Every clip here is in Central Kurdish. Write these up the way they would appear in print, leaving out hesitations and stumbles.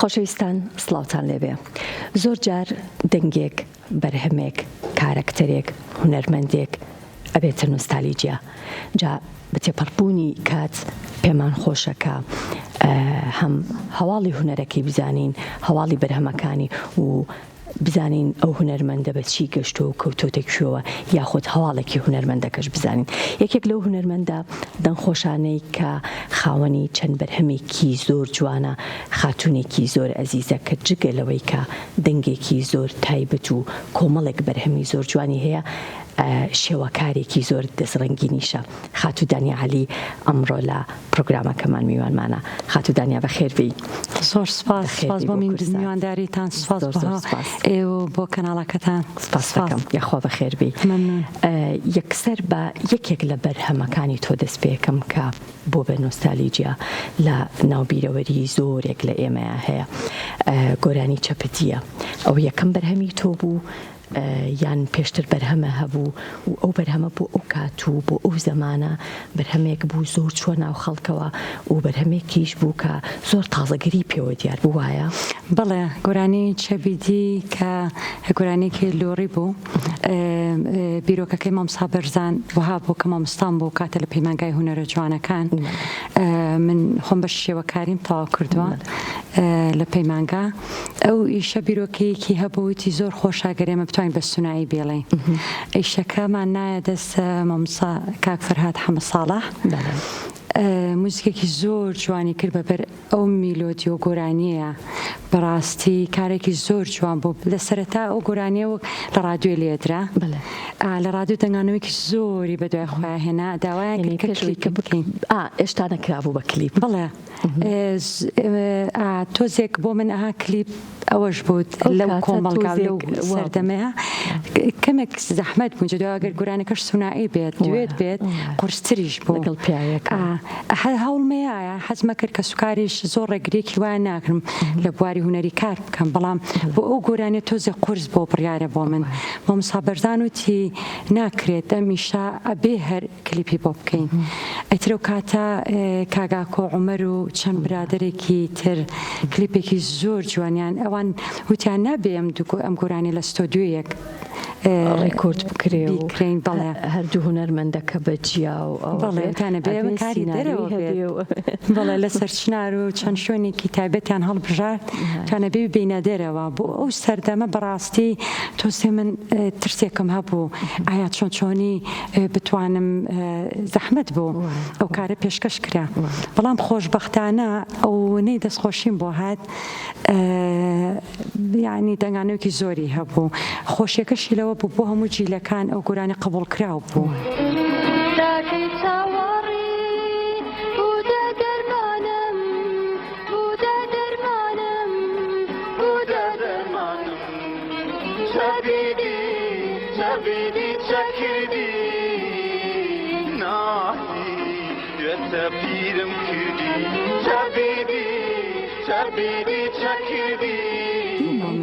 خۆشەویستان سڵاوتان لێبێ زۆر جار دەنگێک بەرهەمێک کارەکتەرێک هونەرمەندێک ئەبێتە نۆستالیجیا جا بە تێپەڕبوونی کات پێمان خۆشە کە هەم هەواڵی هونەرەکەی بزانین هەواڵی بەرهەمەکانی و بزانین ئەو هونەرمەندە بە چی گەشتووە و کەوتۆتە کوێوە یاخود هەواڵێکی هونەرمەندەکەش بزانین. یەکێک لەو هونەرمەندە دەنگخۆشانەی کە خاوەنی چەند بەرهەمێکی زۆر جوانە، خاتوونێکی زۆر ئەزیزە کە جگە لەوەی کە دەنگێکی زۆر تایبەت و کۆمەڵێک بەرهەمی زۆر جوانی هەیە، شێوەکارێکی زۆر دەستڕەنگینیشە. خاتوو دانیا عەلی ئەمڕۆ لە پرۆگرامەکەمان میوانمانە. خاتوو دانیا بەخێر بێی. زۆر سپاس سپاس بۆ میوانداریتان سپاس بۆ ئێوە و بۆ کەناڵەکەتان. سپاس دەکەم یاخوا بەخێر بێی. مەمنون. یەکسەر بە یەکێک لە بەرهەمەکانی تۆ دەست پێکەم کە بۆ بە نۆستالیجیا لە ناو بیرەوەری زۆرێک لە ئێمەیا هەیە گۆرانی چەپتییە. ئەو یەکەم بەرهەمی تۆ بوو یان پێشتر بەرهەمە هەبوو و ئەو بەرهەمە بۆ ئەو کات و بۆ ئەو زەمانە بەرهەمێک بوو زۆر چووە ناو خەڵکەوە و بەرهەمێکیش بوو کە زۆر تازەگەری پێوە دیار بوو وایە؟ بەڵێ گۆرانی چەبیدی کە گۆرانیەکی لۆڕی بوو بیرۆکەکەی مامۆستا بەرزان وەها بوو کە مامۆستام بوو کاتە لە پەیمانگای هونەرە جوانەکان من خۆم بەشی شێوەکاریم تەواو کردووە لە پەیمانگا ئەو ئیشە بیرۆکەیەکی هەبوو وتی زۆر خۆشە گەر ئێمە بتوانین بە سونایی بێڵێین ئیشەکەمان نایە دەست مامۆستا کاک فەرهاد حەمە ساڵح موزیکێکی زۆر جوانی کرد بە بەر ئەو میلۆدی و گۆرانیەیە بەڕاستی کارێکی زۆر جوان بوو لە سەرەتا ئەو گۆرانیە وەک لە ڕادیۆ لێدرا لە ڕادیۆ دەنگانەوەیەکی زۆری بە دوای خۆیان هێنا داوایان کرد کە کلیپی بکەین ئێشتا نەکرابوو بە کلیپ بەڵێ تۆزێک بۆ من ئەها کلیپ ئەوەش بوو لەو کۆمەڵگا لەو سەردەمەیە کەمێک زەحمەت بوو جدا ئەگەر گۆرانەکەش سونایی بێت دوێت بێت قورستریش بوو لەگەڵ پیاوێک هەر هەوڵمەیە حەزمە کرد کە سوکاریش زۆر ڕێگرێکی وایان ناکرم لە بواری هونەری کار بکەم بەڵام بۆ ئەو گۆرانیە تۆزێک قورس بۆ بڕیارە بۆ من مامۆستا بەرزان وتی ناکرێت ئەم ئیشە ئەبێ هەر کلیپی بۆ بکەین ئیتر ئەو کاتە کاک ئاکۆ عومەر و چەند برادەرێکی تر کلیپێکی زۆر جوانیان ئەوان وتیان نابێ ئەم دوو ئەم گۆرانیە لە ستۆدیۆیەک ڕێکۆرد بکرێ و بیکرێین بەڵێ هەردوو هونەرمەندەکە بە جیا و ئەوە بەڵێ بێ وتیان ئەبێ ئەبێ کاری سیناریۆی دەرەوە هەبێ بێت و بەڵێ لەسەر چنار و چەند شوێنێکی تایبەتیان هەڵبژارد وتیان ئەبێ بیبەینە دەرەوە بۆ ئەو سەردەمە بەڕاستی تۆسێ من ترسێکم هەبوو ئایا چۆن چۆنی بتوانم زەحمەت بوو ئەو کارە پێشکەش کرا بەڵام خۆشبەختانە ئەونەی دەستخۆشیم بۆ هات یعنی دەنگانەوەکی زۆری هەبوو خۆشیەکەشی لەوە بوو بۆ هەموو جیلەکان ئەو گۆرانی قبوڵکراو بوو.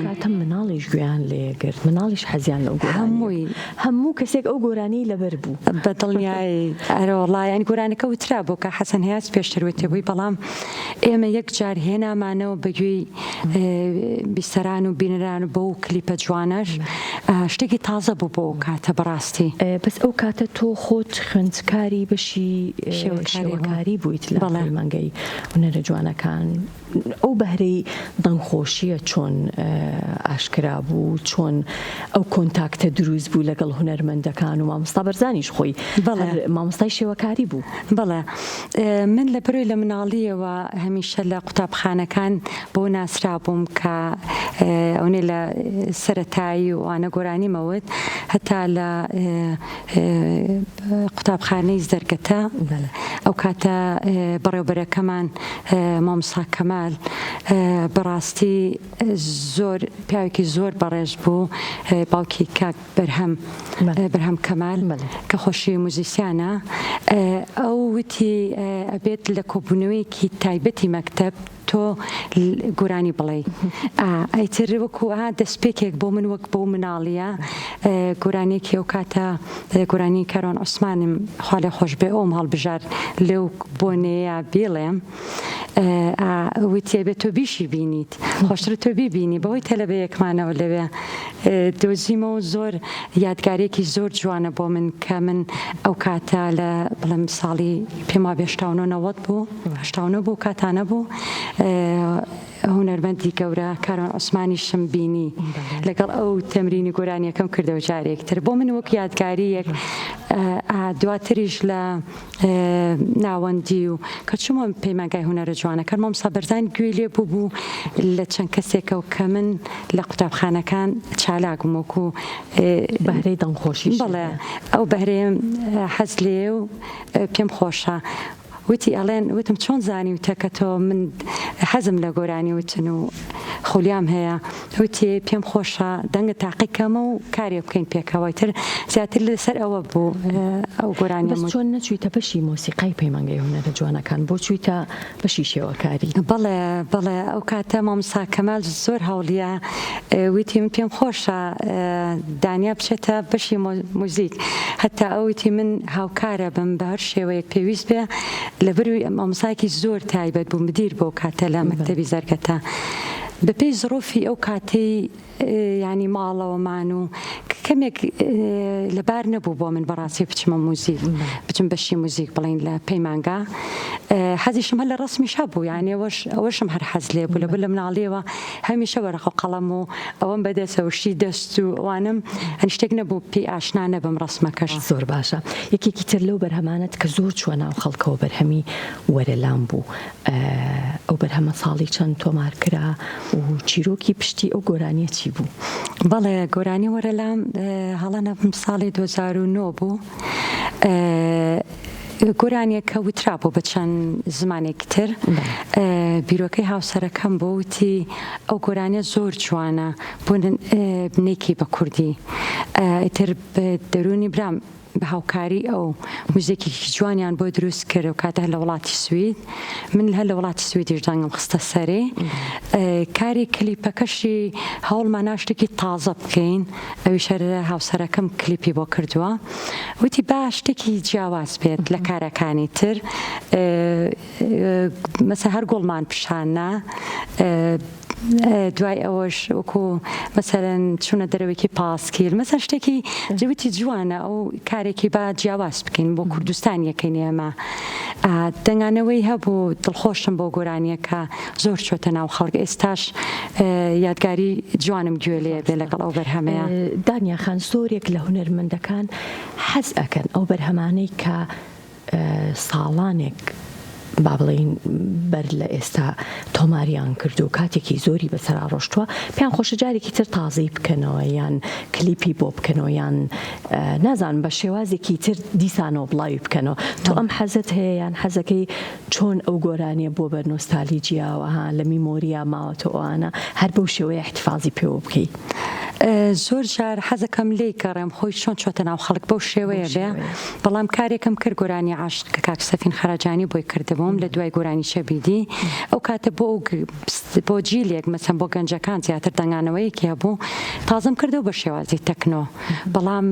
کاتە مناڵیش گوێیان لێگرت مناڵیش حەزیان لەو گۆرانیە هەمووی هەموو کەسێک ئەو گۆرانیەی لەبەر بوو. بە دڵنیایی ئەرەوەڵا یانی گۆرانیەکە وترابوو کە حەسەن هەیاس پێشتر وتبووی بەڵام ئێمە یەک جار هێنامانەوە بە گوێی بیسەران و بینەران و بەو کلیپە جوانەش شتێکی تازە بوو بۆ ئەو کاتە بەڕاستی. بەس ئەو کاتە تۆ خۆت خوێندکاری بەشی شێوەکاری بوویت لە پەیمانگەی هونەرە جوانەکان ئەو بەهرەی دەنگخۆشییە چۆن ئاشکرا بوو چۆن ئەو کۆنتاکتە دروست بوو لەگەڵ هونەرمەندەکان و مامۆستا بەرزانیش خۆی مامۆستای شێوەکاری بوو؟ بەڵێ من لە بەرۆی لە مناڵییەوە هەمیشە لە قوتابخانەکان بەوە ناسرابووم کە ئەونەی لە سەرەتایی و ئەوانە گۆرانیم ئەوت هەتا لە قوتابخانەی زەرگەتە ئەو کاتە بەڕێوبەرەکەمان مامۆستا کەمال بەڕاستی زۆر پیاوێکی زۆر بەڕێز بوو باوکی کاک بەرهەم بەرهەم کەمال کە خۆشی موزیسیانە ئەو وتی ئەبێت لە کۆبوونەوەیەکی تایبەتی مەکتەب. تۆ گۆرانی بڵێی ئیتر وەکو ئا دەستپێکێک بۆ من وەک بۆ مناڵیە گۆرانیەکی ئەو کاتە گۆرانی کاروان عوسمانم خوا لێ خۆش بێ ئەوم هەڵبژارد لەو بۆنەیە بیڵێم وتی ئەبێ تۆ بیشی بینیت خۆشترە تۆ بیبینی بەهۆی تەلەبەیەکمانەوە لەوێ دۆزیمەوە زۆر یادگارێکی زۆر جوانە بۆ من کە من ئەو کاتە لە بڵێم ساڵی پێم وابێ 89 90 بوو 89 بوو کاتانە بوو هونەرمەندی گەورە کاروان عوسمانیشم بینی لەگەڵ ئەو تەمرینی گۆرانیەکەم کردەوە جارێکتر بۆ من وەک یادگاریەک دواتریش لە ناوەندی و کە چوومە پەیمانگای هونەرە جوانەکان مامۆستا بەرزان گوێی لێ بوو بوو لە چەند کەسێکەوە کە من لە قوتابخانەکان چالاک بووم وەکو بەهرەی دەنگخۆشیش بەڵێ ئەو بەهرەیەم حەز لێیە و پێم خۆشە وتی ئەڵێن وتم چۆن زانیوتە کە تۆ من حەزم لە گۆرانی وتن و خولیام هەیە وتی پێم خۆشە دەنگت تاقی کەمە و کارێک بکەین پێکەوە ئیتر زیاتر لەسەر ئەوە بوو ئەو گۆرانیەم بەس وت. چۆن نەچوویتە بەشی مۆسیقای پەیمانگای هونەرە جوانەکان بۆ چوویتە بەشی شێوەکاری؟ بەڵێ بەڵێ ئەو کاتە مامۆستا کەمال زۆر هەوڵیا وتی من پێم خۆشە دانیا بچێتە بەشی موزیک هەتا ئەو وتی من هاوکارە بم بە هەر شێوەیەک پێویست بێ لەبەروی مامۆستایەکی زۆر تایبەت بوو مدیر بۆ کاتە لە مەکتەبی زەرگەتە بەپێی زڕوفی ئەو کاتەی یانی ماڵەوەمان و کەمێک لەبار نەبوو بۆ من بەڕاستی بچمە موزیک بچم بەشی موزیک بڵین لە پەیمانگا حەزیشم هەر لە ڕەسمیش هەبوو یانی ئەوەش ئەوەشم هەر حەز لێ بوو لەبەر لە مناڵیەوە هەمیشە وەرەقە و قەڵەم و ئەوەم بەدەستەوە شتی دەست و ئەوانم هەن شتێک نەبوو پێی ئاشنا نەبم ڕەسمەکەش. زۆر باشە یەکێکی تر لەو بەرهەمانەت کە زۆر چووە ناو خەڵکەوە بەرهەمی وەرە لام بوو ئەو بەرهەمە ساڵی چەند تۆمار کرا و چیرۆکی پشتی ئەو گۆرانیە چی بوو؟ بەڵێ گۆرانی وەرە لام هەڵە نەبم ساڵی 2009 بوو گۆرانیەکە وترابوو بە چەند زمانێکی تر بیرۆکەی هاوسەرەکەم بوو وتی ئەو گۆرانیە زۆر جوانە بۆ نەیکەی بە کوردی ئیتر دەروونی برام بە هاوکاری ئەو موزیکێکی جوانیان بۆ دروست کرد و کاتە هەر لە وڵاتی سوید من هەر لە وڵاتی سویدیش دەنگم خستە سەرێ کاری کلیپەکەشی هەوڵمان نا شتێکی تازە بکەین ئەویش هەر هاوسەرەکەم کلیپی بۆ کردووە وتی با شتێکی جیاواز بێت لە کارەکانی تر مەسە هەر گوڵمان پیشان نا دوای ئەوەش وەکو مەسەرەن چوونە دەرەوەیەکی پاسکیل مەسەن شتێکی جوتی جوانە ئەو کارێکی با جیاواز بکەین بۆ کوردستان یەکەین ئێمە دەنگانەوەی هەبوو دڵخۆشم بۆ گۆرانیەکە زۆر چۆتە ناو خەڵک ئێستاش یادگاری جوانم گوێ لێ بێ لەگەڵ ئەو بەرهەمەیە. دانیا خان زۆرێک لە هونەرمەندەکان حەز ئەکەن ئەو بەرهەمانەی کە ساڵانێک با بڵێین بەر لە ئێستا تۆماریان کردو کاتێکی زۆری بەسەرا ڕۆشتووە پێیان خۆشە جارێکی تر تازەی بکەنەوە یان کلیپی بۆ بکەنەوە یان نازانم بە شێوازێکی تر دیسانەوە بڵاوی بکەنەوە تۆ ئەم حەزت هەیە یان حەزەکەی چۆن ئەو گۆرانیە بووە بە نۆستالیجیا و ها لە میمۆریا ماوەتەوە ئەوانە هەر بەو شێوەیە احتفاظی پێوە بکەی؟ زۆر جار حەزەکەم لێی گەڕێم خۆی چۆن چۆتە ناو خەڵک بەو شێوەیە بێ بەڵام کارێکم کرد گۆرانی عاشق کە کاک سەفین خەراجانی بۆی کردبووم لە دوای گۆرانی شەبیدی ئەو کاتە بۆ ئەو بۆ جیلێک مەسەن بۆ گەنجەکان زیاتر دەنگانەوەیەکی هەبوو تازەم کردەوە بە شێوازی تەکنۆ بەڵام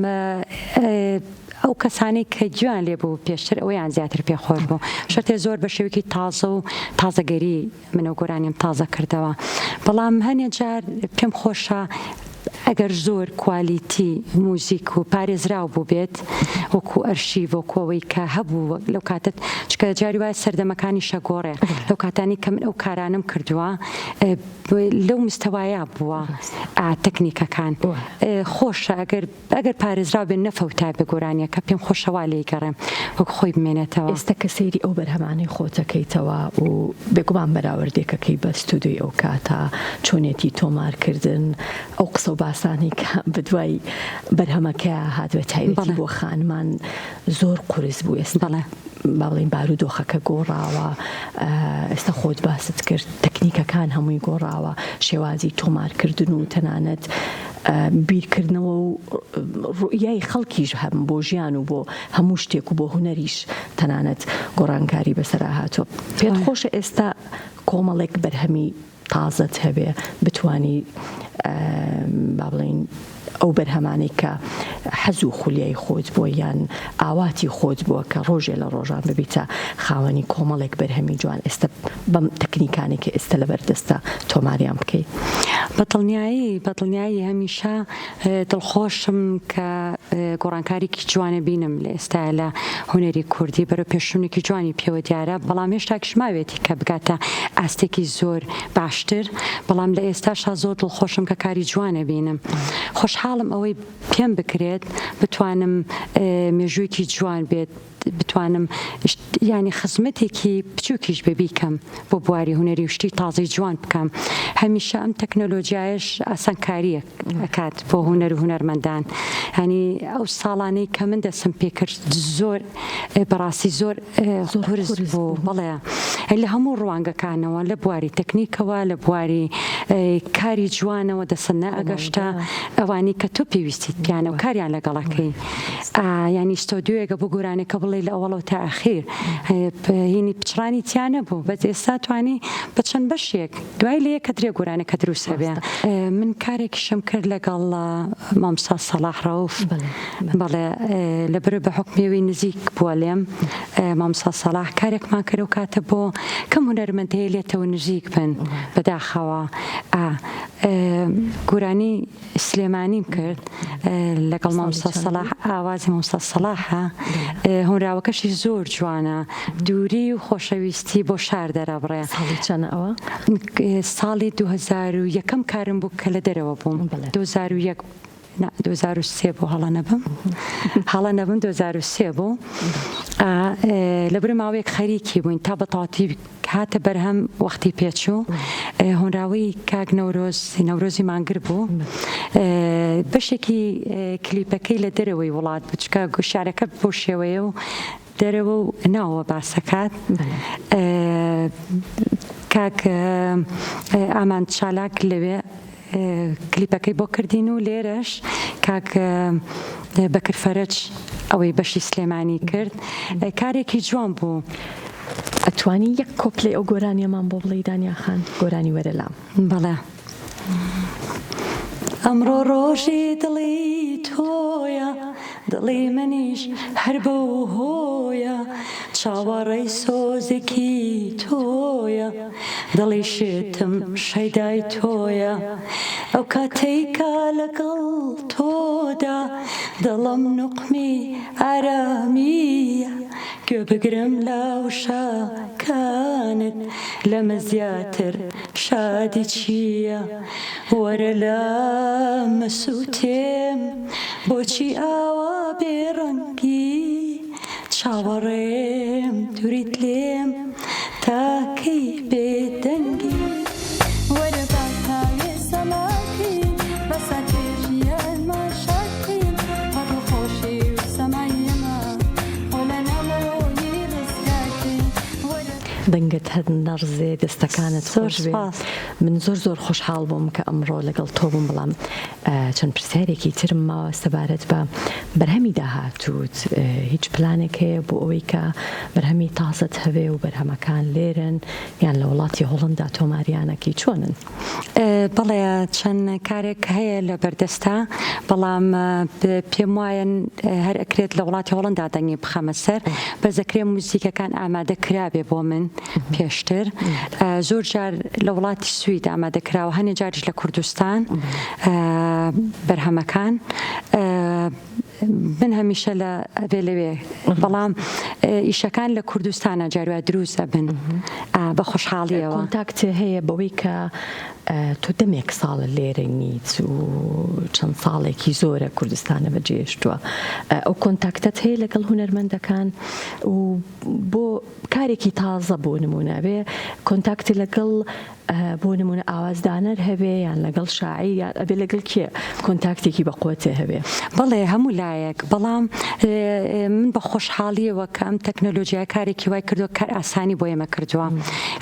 ئەو کەسانەی کە گوێیان لێ بوو پێشتر ئەوەیان زیاتر پێ خۆش بوو شەرتێ زۆر بە شێوەیەکی تازە و تازەگەری من ئەو گۆرانیم تازە کردەوە بەڵام هەنێ جار پێم خۆشە ئەگەر زۆر کوالیتی موزیک و پارێزراو بووبێت وەکو ئەرشیڤ وەکو ئەوەی کە هەبوو لەو کاتە چکە جاری وایە سەردەمەکانی شەگۆڕێ لەو کاتانی کە من ئەو کارانم کردووە لەو مستەوایا بووە تەکنیکەکان خۆشە ئەگەر ئەگەر پارێزراو بێ نەفەوتابێ گۆرانیەکە پێم خۆشە وا لێی گەڕێم وەک خۆی بمێنێتەوە. ئێستا کە سەیری ئەو بەرهەمانەی خۆت ئەکەیتەوە و بێگومان بەراوردێک ئەکەی بە ستودیۆی ئەو کاتە، چۆنێتی تۆمار کردن، ئەو قسە و باسانەی کە بەدوای بەرهەمەکەیا هات بە تایبەتی بۆ خانمان زۆر قورس بوو ئێستا با بڵێین بارودۆخەکە گۆڕاوە ئێستا خۆت باست کرد تەکنیکەکان هەمووی گۆڕاوە شێوازی تۆمارکردن و تەنانەت بیرکردنەوە و ڕوئیای خەڵکیش هەم بۆ ژیان و بۆ هەموو شتێک و بۆ هونەریش تەنانەت گۆڕانکاری بەسەرا هاتووە پێت خۆشە ئێستا. کۆمەڵێک بەرهەمی تازەت هەبێ بتوانی با بڵێین ئەو بەرهەمانەی کە حەز و خولیای خۆت بووە یان ئاواتی خۆت بووە کە ڕۆژێ لە ڕۆژان ببیتە خاوەنی کۆمەڵێک بەرهەمی جوان ئێستا بەم تەکنیکانەی کە ئێستا لەبەر دەستە تۆماریان بکەی؟ بە دڵنیایی بە دڵنیایی هەمیشە دڵخۆشم کە گۆڕانکاریکی جوانە بینم لە ئێستایا لە هونەری کوردی بەرەو پێشچوونێکی جوانی پێوە دیارە بەڵام هێشتاکیش ماوێتی کە بگاتە ئاستێکی زۆر باشتر بەڵام لە ئێستاشا زۆر دڵخۆشم کە کاری جوانە بینم خۆشحاڵم ئەوەی پێم بکرێت بتوانم مێژوویەکی جوان بێت بتوانم یانی خزمەتێکی بچووکیش بێ بیکەم بۆ بواری هونەری و شتی تازەی جوان بکەم هەمیشە ئەم تەکنەلۆجیایەش ئاسانکارییەک ئەکات بۆ هونەر و هونەرمەندان هەنی ئەو ساڵانەی کە من دەسم پێکرد زۆر بەڕاستی زۆر قورس بوو بەڵێ لە هەموو ڕوانگەکانەوە لە بواری تەکنیکەوە لە بواری کاری جوانەوە دەسن نەئەگەشتە ئەوانی کە تۆ پێویستیت پیانە و کاریان لەگەڵەکەی ینی ستۆدیۆیەکە بۆ گۆرانێکە بڵێ لە ئەوەڵەوە تا ئەخیر هینی پچڕانی تیا نەبوو بەس ئێستا توانی بە چەند بەشێک دوای لە یەکە درێ گۆرانێکە دروست هەبێ من کارێکیشم کرد لەگەڵ مامۆستا سەڵاح ڕەوف بەڵێ لەبەر بە حوکمی ئەوەی نزیک بووە لێم مامۆستا سەڵاح کارێکمان کرد ئەو کاتە بۆ کەم هونەرمەند هەیە لێتەوە نزیک بن بەداخەوە گۆرانی سلێمانیم کرد لەگەڵ مامۆستا سەڵاح ئاوازی مامۆستا سەڵاحە هۆنراوەکەشی زۆر جوانە دووری و خۆشەویستی بۆ شار دەرەبڕێ. ساڵی چەنە ئەوە؟ ساڵی 2000 یەکەم کارم بوو کە لە دەرەوە بووم 2001 نا 2003 بوو هەڵە نەبم هەڵە نەبم 2003 بوو لەبەر ماوەیەک خەریکی بووین تا بە تەواوەتی هاتە بەرهەم وەختی پێچوو هۆنراوەی کاک نەورۆز نەورۆزی مانگر بوو بەشێکی کلیپەکەی لە دەرەوەی وڵات بوو چکە شارەکە بۆ شێوەیە و دەرەوە و ناوەوە باسەکات کاک ئامان چالاک لەوێ کلیپەکەی بۆ کردین و لێرەش کاک بەکر فەرەج ئەوەی بەشی سلێمانی کرد کارێکی جوان بوو. ئەتوانی یەک کۆپلەی ئەو گۆرانیەمان بۆ بڵێی دانیا خان گۆرانی وەرە لام. بەڵێ ئەمڕۆ ڕۆژی دڵی تۆیە دڵی منیش هەر بەو هۆیە چاوەڕێی سۆزێکی تۆیە دڵی شێتم شەیدای تۆیە ئەو کاتەی کە لەگەڵ تۆدا دڵم نوقمی ئارامییە گوێ بگرم لە وشەکانت لەمە زیاتر شادی چییە وەرە لام مەسووتێم بۆچی ئاوا بێ ڕەنگی چاوەڕێم دووریت لێم تا کەی بێ دەنگی. وەرە با تاوێ سەما کەین بە ساتێ ژیانمان شاد کەین پڕ خۆشی و سەمای ئێمە خۆ لە نامۆیی ڕزگار کەین وەرە. دەنگت هەر نەڕزێ دەستەکانت زۆر خۆش بێ سوپاس. من زۆر زۆر خۆشحاڵ بووم کە ئەمڕۆ لەگەڵ تۆ بووم بەڵام چەند پرسیارێکی ترم ماوە سەبارەت بە بەرهەمی داهاتووت هیچ پلانێک هەیە بۆ ئەوەی کە بەرهەمی تازەت هەبێ و بەرهەمەکان لێرەن یان لە وڵاتی هۆڵندا تۆماریانەکەی چۆنن؟ بەڵێ چەند کارێک هەیە لە بەردەستا بەڵام پێم وایە هەر ئەکرێت لە وڵاتی هۆڵندا دەنگی بخەمە سەر بەس ئەکرێ موزیکەکان ئامادە کرابێ بۆ من پێشتر زۆر جار لە وڵاتی سوید ئامادە کراوە هەنێ جاریش لە کوردستان بەرهەمەکان من هەمیشە لە ئەبێ لەوێ بەڵام ئیشەکان لە کوردستانە جاروە دروست ئەبن بە خۆشحاڵیەوە کۆنتاکت هەیە بەوەی کە تۆ دەمێک ساڵە لێرە نیت و چەند ساڵێکی زۆرە کوردستانە بەجێشتووە ئەو کۆنتاکتەت هەیە لەگەڵ هونەرمەندەکان و بۆ کارێکی تازە بۆ نمونە بێ کۆنتاکت لەگەڵ. بۆ نمونە ئاوازدانەر هەبێ یان لەگەڵ شاعیر یان ئەبێ لەگەڵ کێ کۆنتاکتێکی بە قوەتێ هەبێ؟ بەڵێ هەموو لایەک بەڵام من بە خۆشحاڵیەوە کە ئەم تەکنەلۆجیایە کارێکی وای کردووە کار ئاسانی بۆ ئێمە کردووە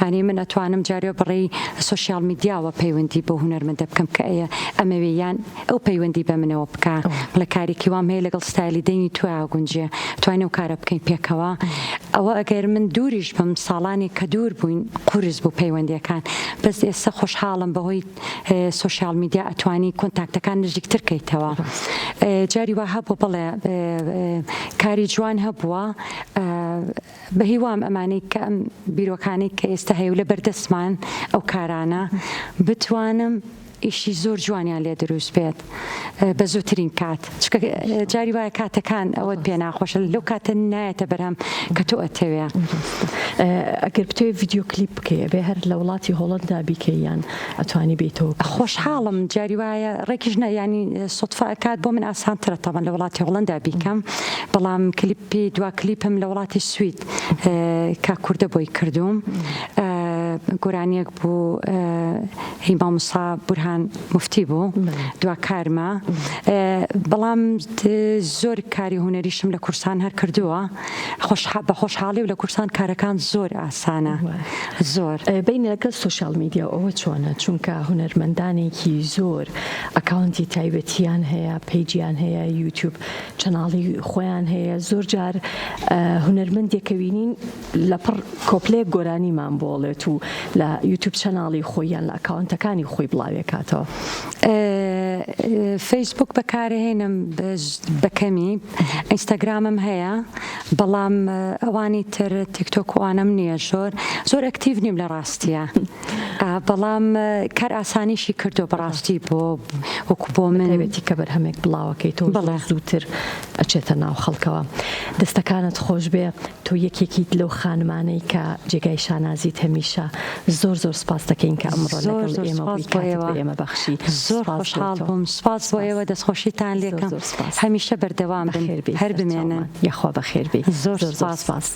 یانی من ئەتوانم جارێ بەڕێی سۆشیال میدیاوە پەیوەندی بەو هونەرمەندە بکەم کە ئەیە ئەمەوێ یان ئەو پەیوەندی بە منەوە بکا بڵێ کارێکی وام هەیە لەگەڵ ستایلی دەنگی تۆیا ئەگونجێ توانین ئەو کارە بکەین پێکەوە ئەوە ئەگەر من دووریش بم ساڵانێک کە دوور بووین قورس بوو پەیوەندیەکان بەس ئێستا خۆشحاڵم بەهۆی سۆشیال میدیا ئەتوانی کۆنتاکتەکان نزیکتر کەیتەوە جاری وا هەبوو بڵێ کاری جوان هەبووە بەهیوام ئەمانەی کە ئەم بیرۆکانەی کە ئێستا هەیە و لە بەردەستمان ئەو کارانە بتوانم ئیشی زۆر جوانیان لێ دروست بێت بە زووترین کات چونکە جاری وایە کاتەکان ئەوەت پێ ناخۆشە لەو کاتە نایەتە بەرهەم کە تۆ ئەتەوێ. ئەگەر بتەوێ ڤیدیۆ کلیپ بکەی ئەبێ هەر لە وڵاتی هۆڵەندا بیکەی یان ئەتوانی بێیتەوە کوردستان؟ خۆشحاڵم جاری وایە ڕێکیش نا یانی سوتفە ئەکات بۆ من ئاسانترە تەبعەن لە وڵاتی هۆڵەندا بیکەم بەڵام کلیپی دوا کلیپم لە وڵاتی سوید کاک کوردە بۆی کردووم گۆرانیەک بوو هی مامۆستا بورهان موفتی بوو دوا کارمە بەڵام زۆر کاری هونەریشم لە کوردستان هەر کردووە بە خۆشحاڵی و لە کوردستان کارەکان زۆر ئاسانە زۆر. بەین لەگەڵ سۆشیال میدیا ئەوە چۆنە چونکە هونەرمەندانێکی زۆر account ی تایبەتیان هەیە page یان هەیە یوتیوب channel ی خۆیان هەیە زۆر جار هونەرمەندێک کە وینین لەپڕ کۆپلەیەک گۆرانیمان بۆ ئەڵێت و لە یوتیوب channel ی خۆی یان لە account ەکانی خۆی بڵاوێکاتەوە. فەیسبوک بەکارەهێنم بە کەمی، ئینستاگرامم هەیە بەڵام ئەوانی تر تیکتۆک و ئەوانەم نییە زۆر زۆر active نیم لە ڕاستیە بەڵام کار ئاسانیشی کردووە بەڕاستی بۆ وەکو بۆ من تایبەتی کە بەرهەمێک بڵاوەکەیتەوە بەڵێ زووتر ئەچێتە ناو خەڵکەوە. دەستەکانت خۆشبێ تۆ یەکێکیت لەو خانمانەی کە جێگای شانازیت هەمیشە زۆر زۆر سپاست دەکەین کە ئەمڕۆ زۆر لەگەڵ زۆر ئێمە سپاس بووی بۆ کاتت ئێوە بە ئێمە بەخشی زۆر سپاس بۆ خۆشحاڵ تۆ بووم سپاس بۆ سپاس ئێوە دەستخۆشیتان زۆر لێکەم زۆر سپاس هەمیشە بەردەوام بن بەخێر بێی هەر بمێنن سەرچاومان یاخوا بەخێر بێی زۆر زۆر زۆر سپاس. سپاس.